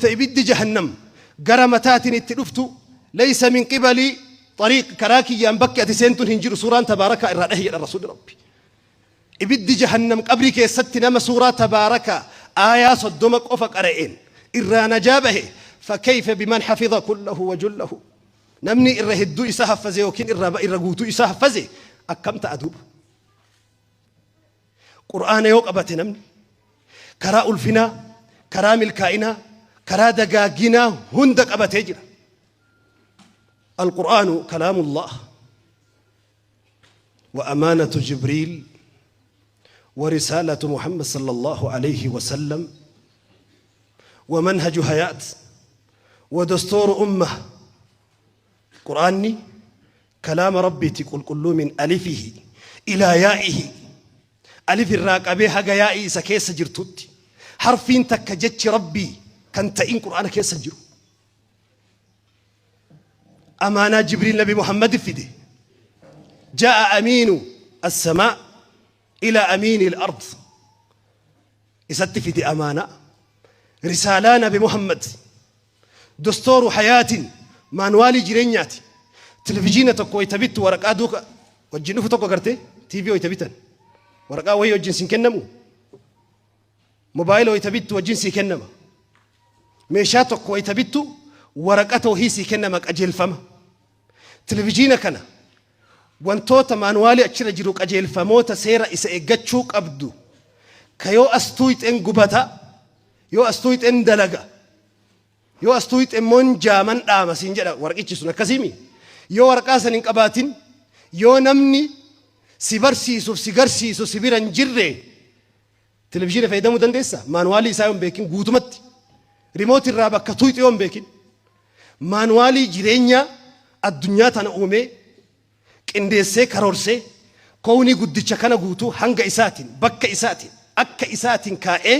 Wayta ibiddi jahannam gara mataatiin itti dhuftu laysa min qibali xariiq karaa kiyyaan bakki ati seentun hin jiru suuraan tabaarakaa irraa dhahi jedhan rasuulli rabbi. Ibiddi jahannam qabrii keessatti nama suuraa tabaarakaa aayaa 30 qofa qara'een irraa najaa bahe fakayfa biman hafiza kullahu wa jullahu namni irra hedduu isaa haffaze yookiin irra irra guutuu isaa haffaze akkam ta'a duuba. Qur'aana yoo qabate namni karaa ulfinaa, karaa milkaa'inaa, karaa dagaaginaa hunda qabatee jira. Alqur'aanu kalaamullah wa amaanatu Jibriil wa risaalatu Muhammad sallallahu alayhi wa sallam wa manhaju hayaat wa dastuuru ummah. Qur'aanni Kalaama Rabbiiti qulqulluu min alifihi ilaa yaa'ihi alif irraa qabee haga yaa'ii isa keessa jirtutti harfiin takka jechi Rabbii kan ta'in Qur'aana keessa hin jiru. Amaanaa Jibriil Nabi Muhammad fide. Ja'a amiinu as-samaa ila amiini al-ard. Isatti fide amaanaa. Risaalaa Nabi Muhammad Dostooru hayaatin maanuwaalii jireenyaati. Televizhiina tokko wayita bittu waraqaa duuka wajjin dhufu tokko agartee TV wayita bitan waraqaa wayii wajjin sin kennamu. Mobaayila wayita bittu wajjin sii kennama. Meeshaa tokko wayita bittu waraqata wahii sii kennama qajeelfama. Televizhiina kana wantoota maanuwaalii achirra jiru qajeelfamoota seera isa eeggachuu qabdu ka yoo as tuuyxeen gubata yoo as tuuyxeen dalaga Yoo as tuuyxe immoo hin jaaman dhaama siin jedha warqichi sun akkasiimi. Yoo waraqaa san hin qabaatin yoo namni si barsiisuuf si garsiisu si bira hin jirre televizhiina fayyadamuu dandeessa? Maanuwaalii isaa yoo hin beekin guutumatti rimooti irraa bakka tuuyxe yoo hin beekin maanuwaalii jireenyaa addunyaa tana uumee qindeessee karoorsee kownii guddicha kana guutuu hanga isaatiin bakka isaatiin akka isaatiin kaa'ee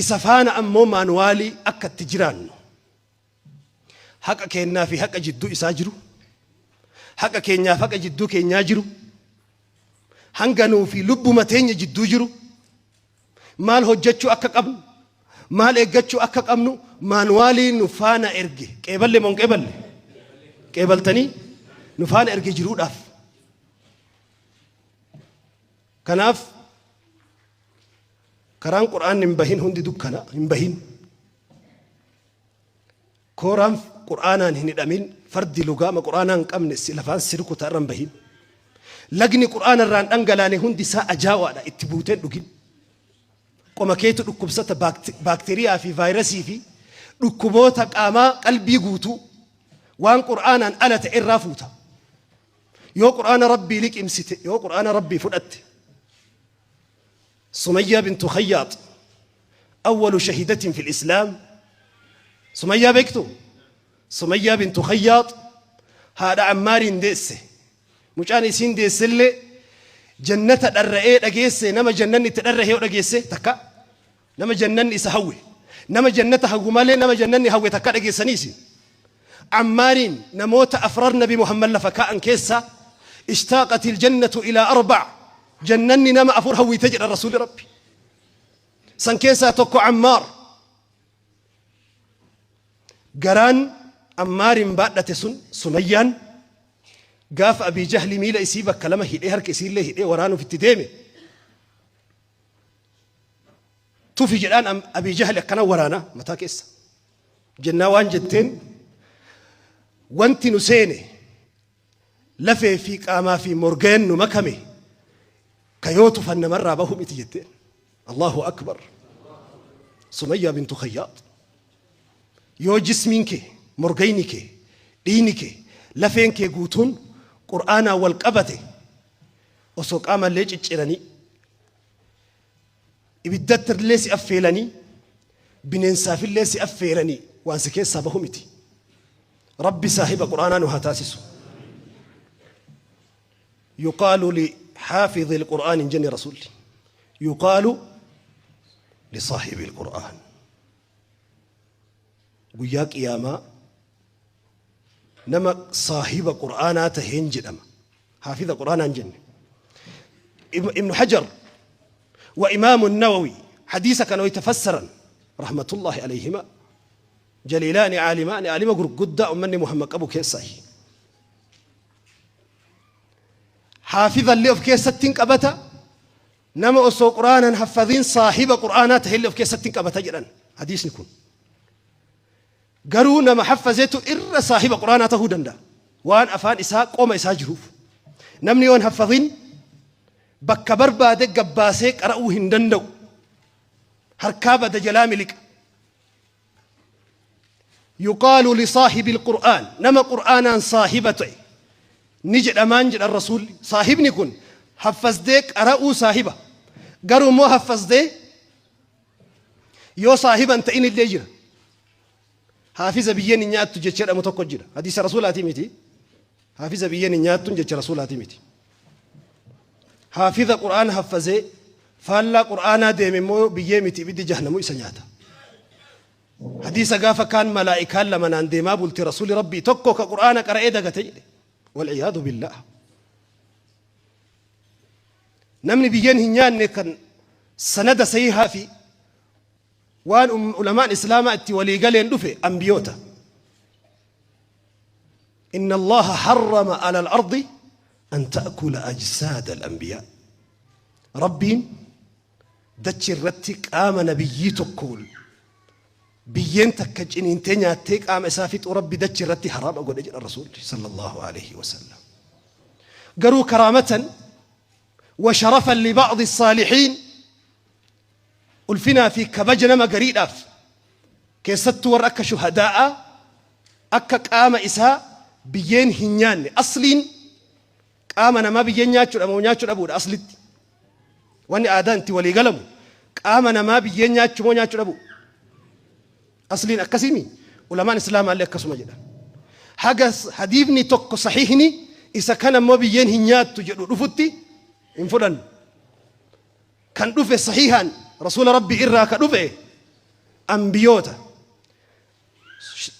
Isa faana ammoo maanuwaalii akka itti jiraannu, haqa keennaa fi haqa jidduu isaa jiru, haqa keenyaaf haqa jidduu keenyaa jiru, hanga nuu fi lubbuma teenya jidduu jiru, maal hojjachuu akka qabnu, maal eeggachuu akka qabnu maanuwaalii nu faana erge. Qeeballe moo hin qeeballe? Qeebaltanii nu faana erge jiruudhaaf. Kanaaf Karaan Qur'aanni hin bahin hundi dukkana hin bahin. Kooraan Qur'aanaan hin hidhamin fardi lugaama Qur'aanaa hin qabne si lafaan si rukuta irra hin bahin. Lagni Qur'aana irraan dhangalaane hundi isaa ajaawaadha itti buuteen dhugin. Qoma keetu dhukkubsata baakteeriyaa fi vaayirasii fi dhukkuboota qaamaa qalbii guutuu waan Qur'aanaan ala ta'e irraa fuuta. Yoo Qur'aana Rabbii liqimsite yoo Qur'aana Rabbii fudhatte Sumayyaa bintu Khayyaat awwalu shahidatin fil Islaam Sumayyaa beektu? Sumayyaa bintu Khayyaat haadha Ammaariin deesse. Mucaan isiin deessellee jannata dharra'ee dhageesse nama jannanni itti dharra'e yoo dhageesse takka nama jannanni isa hawwe nama jannata hawwu malee nama jannanni hawwe takka dhageessanii isin. Ammaariin namoota afrar Nabi Muhammad lafa kaa'an keessaa ishtaaqatil jannatu ilaa arba'a Jannanni nama afur hawwite jedhan Rasuulli Rabbi. San keessaa tokko Ammaar. Garaan Ammaarin baadhate sun Sumayyaan gaafa Abii Jahli miila isii bakka lama hidhee harka isiillee hidhee waraanuuf itti deeme. Tufi jedhaan Abii Jahli akkana waraana mataa keessa. Jennaa waan jetteen wanti nu seene lafee fi qaamaa fi morgayan nu makame ka yoo tufan namarraa bahu miti jetteen. Allahu akbar. Sumayyaa bintu Khayyaat. Yoo jismiin kee, morgayni kee, dhiigni kee, lafeen kee guutuun Qur'aanaan wal qabate osoo qaamallee cicciranii Ibiddattillee si affeelanii, bineensaafillee si affeeranii waan si keessaa bahu miti. Rabbi saahiba Qur'aanaa nu haa taasisu. Yuqaalu li xaafidhi al-Qur'aan hin jenne Rasuulli. Yuqaalu li saahibi al-Qur'aan. Guyyaa qiyaamaa nama saahiba Qur'aanaa taheen jedhama. Haafiza Qur'aanaa hin jenne. Ibnu Hajar wa Imaamu Nawawi hadiisa kana wayta fassaran Rahmatullaahi alayhimaa. Jaliilaani caalimaani aalima gurguddaa ummanni Muhammad qabu keessaayi. Haafizallee of keessatti hin qabata. Nama osoo Qur'aana hin haffazin saahiba Qur'aanaa tahellee of keessatti hin qabata jedhan hadiisni kun. Garuu nama haffazetu irra saahiba Qur'aanaa tahuu danda'a. Waan afaan isaa qoma isaa jiruuf. Namni yoo hin haffazin bakka barbaade gabbaasee qara'uu hin danda'u. Harkaa bada jalaa miliqa. Yuqaalu lisaahibil Qur'aan nama Qur'aanaan saahiba ta'e ni jedhamaan jedhan Rasuulli. Saahibni kun haffazdee qara'uu saahiba. Garuu immoo haffazdee yoo saahiba hin ta'in illee jira. Haafiza biyyeen hin nyaattu jecha jedhamu tokko jira. Hadiisa Rasuulaatii miti. Haafiza biyyeen hin nyaattuun jecha Rasuulaatii miti. Haafiza Qur'aana haffazee faallaa Qur'aanaa deeme immoo biyyee miti ibiddi jahnamu isa nyaata. Hadiisa gaafa kaan malaa'ikaan lama naan deemaa bulte Rasuuli Rabbii tokko ka Qur'aana qara'ee dagate jedhe. Wal'iyaadu billaah. Namni biyyeen hin nyaanne kan sanada sahihaa fi waan ulamaan islaamaa itti walii galeen dhufe ambiyoota. Inna Allaha harrama ala al-ardi an ta'kula ajsaada al-anbiyaa. Rabbiin dachi irratti qaama nabiyyii tokko biyyeen takka ciniintee nyaattee qaama isaa fixuu Rabbi dachi irratti haraama godhe jedha Rasuulli sallallahu alaihi wasallam. Garuu karaamatan wa sharafan li ba'di saalihiin ulfinaa fi kabaja nama gariidhaaf keessattuu warra akka shuhadaa'aa akka qaama isaa biyyeen hin nyaanne asliin qaama namaa biyyeen nyaachuudha moo nyaachuu dhabuudha aslitti wanni aadaan itti walii galamu qaama namaa biyyeen nyaachuu moo nyaachuu dhabuu asliin akkasiimi ulamaan islaamaallee akkasuma jedhan haga hadiifni tokko sahiihni isa kana immoo biyyeen hin nyaattu jedhu dhufutti hin fudhannu kan dhufe sahiihaan rasuula rabbii irraa ka dhufe ambiyoota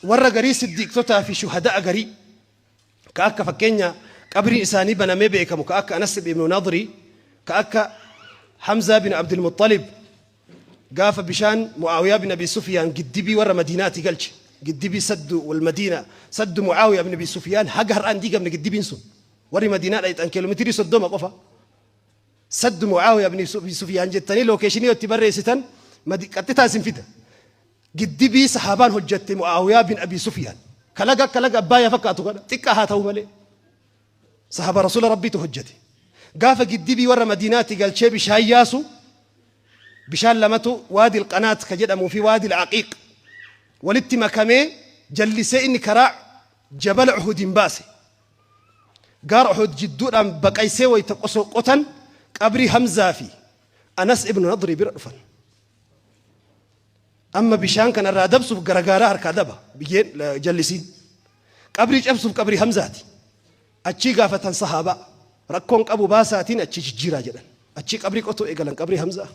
warra garii siddiiqtotaa fi shuhada'a garii ka akka fakkeenya qabriin isaanii banamee beekamu ka akka Anas ibn Nadri ka akka Hamzaa bin Abdulmuxalib gaafa bishaan Mu'aawiyaa bin Abi Sufyaan giddibii warra Madiinaati galche giddibii saddu wal Madiina saddu Mu'aawiyaa bin Abi Sufyaan haga har'aan diigamne giddibiin sun warri Madiinaa dhayxan kiiloomeetirii 30 qofa Saddu Mu'aawiyaa bin Abi Sufyaan jettanii lookeeshinii yoo itti barreessitan qaxxitaa isin fida. Giddibii sahaabaan hojjatte Mu'aawiyaa bin Abi Sufyaan. Kalaga akka laga Abbaayyaa fakkaatu kana xiqqaa haa ta'u malee. Sahaaba Rasuula Rabbiitu hojjate. Gaafa giddibii warra Madiinaatti galchee bishaan yaasu bishaan lamatu Waadil Qanaat ka jedhamuu fi Waadil Aqiiq walitti makamee jallisee inni karaa jabala Uhudiin baase. Gaara Uhud jidduudhaan baqaysee wayta qosoo qotan qabrii Hamzaa fi Anas ibnu Nadrii bira dhufan. Amma bishaan kana irraa dabsuuf gara gaaraa harkaa daba biyyeen jallisiin. Qabrii cabsuuf qabrii Hamzaati. Achii gaafatan sahaabaa rakkoon qabu baasaatiin achii jijjiiraa jedhan. Achii qabrii qotuu eegalan qabrii Hamzaa.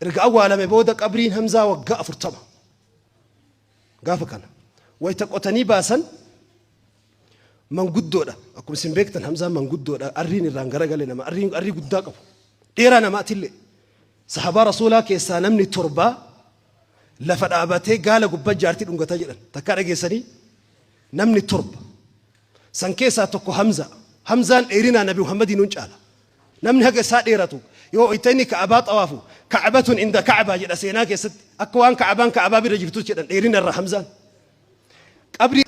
Erga awwaalame booda qabriin Hamzaa waggaa 40. Gaafa kana wayta qotanii baasan manguddoodha. Akkuma isin beektan Hamzaan manguddoodha. Arriin irraan garagale nama arriin arrii guddaa qabu. Dheeraa namaatillee. Sahabaa Rasuulaa keessaa namni torbaa lafa dhaabatee gaala gubbaa jaartii dhungataa jedhan. Takkaa dhageessanii namni torba. San keessaa tokko Hamza. Hamzaan dheerinaa Nabi Muhammadiin nun caala. Namni haga isaa dheeratu yoo wayta inni Ka'abaa xawaafu Ka'batun inda Ka'baa jedha seenaa keessatti akka waan Ka'abaan Ka'abaa bira jirtu jedhan dheerina irra Hamzaan. Qabrii